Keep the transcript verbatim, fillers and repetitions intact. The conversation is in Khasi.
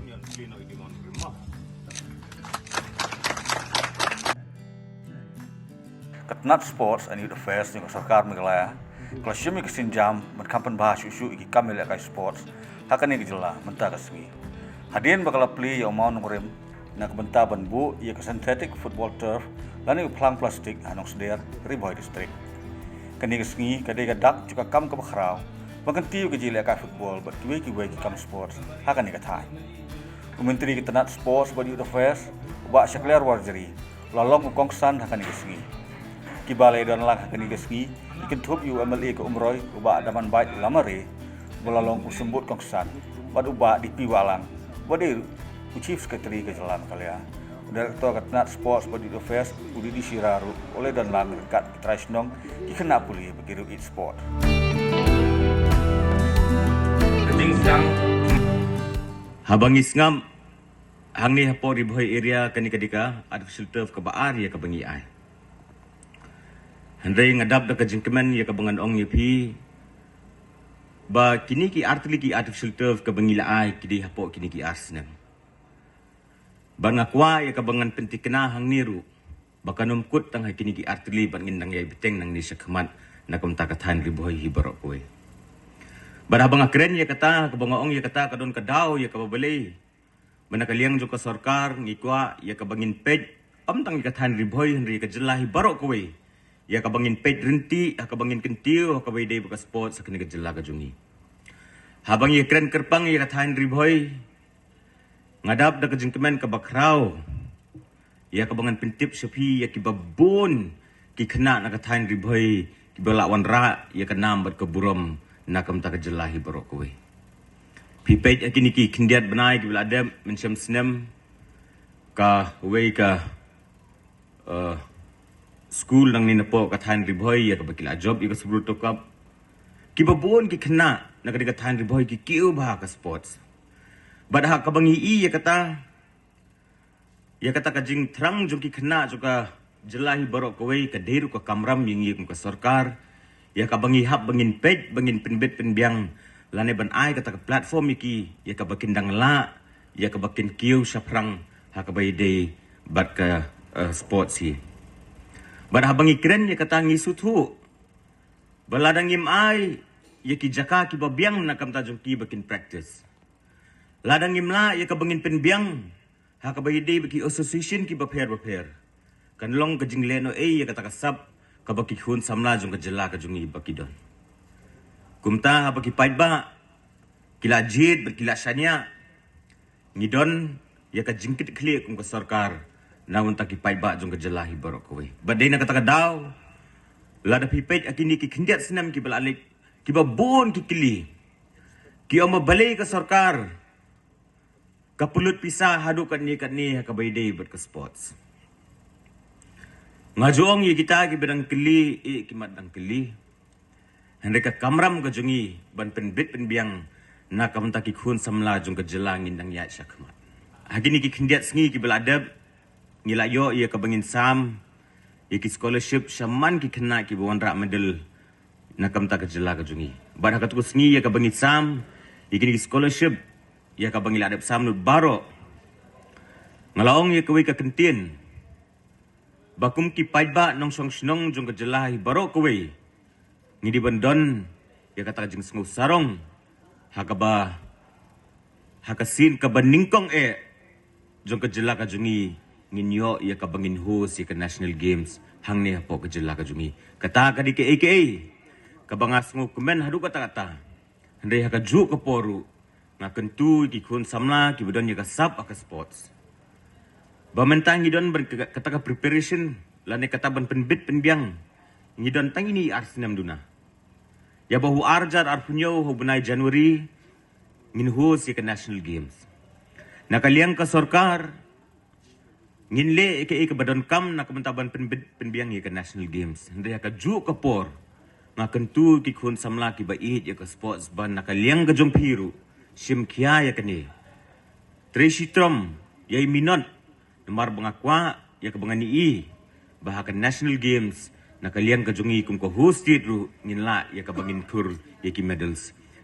Ka tnat Sports and Youth Affairs jong ka sorkar Meghalaya ka la shim ïa ka sienjam ban kham pynbha shuh shuh ïa ki kam ïalehkai sports ha kane ka jylla mynta ka sngi. Hadien ba ka la plie ïa u mawnongrim na ka bynta ban buh ïa ka synthetic football turf lane u phlang plastik ha Nongsder, Ri Bhoi District. Kane ka sngi ka dei ka dak jong ka kam kaba khraw ban kyntiew ïa ka jingïalehkai football bad kiwei kiwei ki kam sports ha kane ka thaiñ. U Myntri ka tnat Sports bad Youth Affairs, u Bah Shakliar Warjri, u la long u kongsan ha kane ka sngi. Kiba la ïadonlang ha kane ka sngi ki kynthup ïa u M L A ka Umroi, u Bah Damanbait Lamare, uba la long u symbud kongsan, bad u Bah D P Wahlang, uba dei u Chief Secretary ka jylla Meghalaya. U Director ka tnat Sports bad Youth Affairs, u D D Shira ruh u la ïadonlang ryngkat ki trai shnong, ki khynnah pule bad ki riew ïeit sport. Haba ngi sngap hangne hapoh Ri Bhoi area, kane ka dei ka artificial turf kaba ar ïa kaba ngi ai. Hynrei nga dap da ka jingkmen ïa kaba ngan ong ïa phi ba kine ki artylli ki artificial turf kaba ngi la ai ki dei hapoh kine ki ar snem. Ba nga kwah ïa kaba ngan pyntikna hangne ruh ba kan ym kut tang ha kine ki artylli bad ngin nang ïai bteng nangne shakhmat na ka bynta ka thaiñ Ri Bhoi hi baroh kawei. Bad haba nga kren ïa kata, kaba nga ong ïa kata, ka don ka daw ïa kaba balei. Ba na ka liang jong ka sorkar ngi kwah ïa kaba ngin peit, ym tang ïa ka thaiñ Ri Bhoi hynrei ïa ka jylla hi baroh kawei, ïa kaba ngin peit ryntih ha kaba ngin kyntiew ha kaba ïadei bad ka sports ha kane ka jylla ka jong ngi. Haba ngi kren kyrpang ïa ka thaiñ Ri Bhoi, nga dap da ka jingkmen kaba khraw ïa kaba ngan pyntip sha phi ïa kiba bun ki khynnah na ka thaiñ Ri Bhoi kiba la wanrah ïa ka nam bad ka burom na ka bynta ka jylla hi baroh kawei. Phi peit ha kine ki khyndiat bnai kiba la dep mynshem snem, kawei ka, eh, skul nangne napoh ka thaiñ Ri Bhoi ïa kaba ki la jop ïa ka Subroto Cup. Kiba bun ki khynnah na ka dei ka thaiñ Ri Bhoi ki kiew bha ha ka sports. Bad ha kaba ngi i ïa kata, ïa kata ka jingthrang jong ki khynnah jong ka jylla hi baroh kawei ka dei ruh ka kamram ïa ngi kum ka sorkar, ïa kaba ngi hap ba ngin peit, ba ngin pynbit pynbiang lane ban ai kata ka platform ïa ki, ïa kaba kin dang lah ïa kaba kin kiew shaphrang ha kaba ïadei bad ka, eh, sports hi. Bad haba ngi kren ïa kata ngi sngewthuh ba lada ngim ai ïa ki jaka kiba biang na ka bynta jong ki ba kin practice, lada ngim lah ïa kaba ngin pynbiang ha kaba ïadei bad ki association kiba pher bapher, kan long ka jinglehnohei ïa kata ka sap kaba ki khun samla jong ka jylla ka jong ngi ba ki don. Kumta haba ki paidbah ki la jied bad ki la shaniah, ngi don ïa ka jingkitkhlieh kum ka sorkar na ka bynta ki paidbah jong ka jylla hi baroh kawei. Bad dei na kata ka daw, lada phi peit ha kine ki khyndiat snem kiba la leit, kiba bun ki kylli, ki ong ba balei ka sorkar ka pynlut pisa haduh katne katne ha kaba ïadei bad ka sports. Nga ju ong ïa kita kiba dang kylli, eh, ki mat dang kylli. Hynrei ka kamram ka jong ngi ban pynbit pynbiang na ka bynta ki khun samla jong ka jylla ngin dang ïaid shakhmat. Ha kine ki khyndiat sngi kiba la dep ngi la ïoh ïa kaba ngin sam ïa ki scholarship shaman ki khynnah kiba wanrah medal na ka bynta ka jylla ka jong ngi. Bad ha katto ka sngi ïa kaba ngi sam ïa kine ki scholarship, ïa kaba ngi la dep sam lut baroh, nga la ong ïa kawei ka kyntien ba kum ki paidbah nongshong shnong jong ka jylla hi baroh kawei, ngi dei ban don ïa kata ka jingsngew sarong ha kaba, ha ka sien kaba nyngkong eh jong ka jylla ka jong ngi, ngin ïoh ïa kaba ngin host ïa ka National Games hangne hapoh ka jylla ka jong ngi. Kata ka dei kaei kaei kaba nga sngewkmen haduh katta katta. Hynrei ha kajuh ka por ruh nga kyntu ïa ki khun samla kiba don ïa ka sap ha ka sports ba mynta ngi don bad ka, kata ka preparation lane kata ban pynbit pynbiang, ngi don tang ine i ar snem duna. Ïa ba ha u ar hajar arphew hynñiew ha u bnai January ngin host ïa ka National Games. Na ka liang ka sorkar ngin leh ïa kaei kaba donkam na ka bynta ban pynbit pynbiang ïa ka National Games. Hynrei ha kajuh ka por nga kyntu ïa ki khun samla kiba ïeit ïa ka sports ba na ka liang ka jong phi ruh shim khia ïa kane. Trei shitom, ïai minot, namar ba nga kwah ïa kaba ngan ïohi ba ha ka National Games na ka liang ka jong ngi kum ka host state ruh ngin lah ïa kaba ngin khur ïa ki medals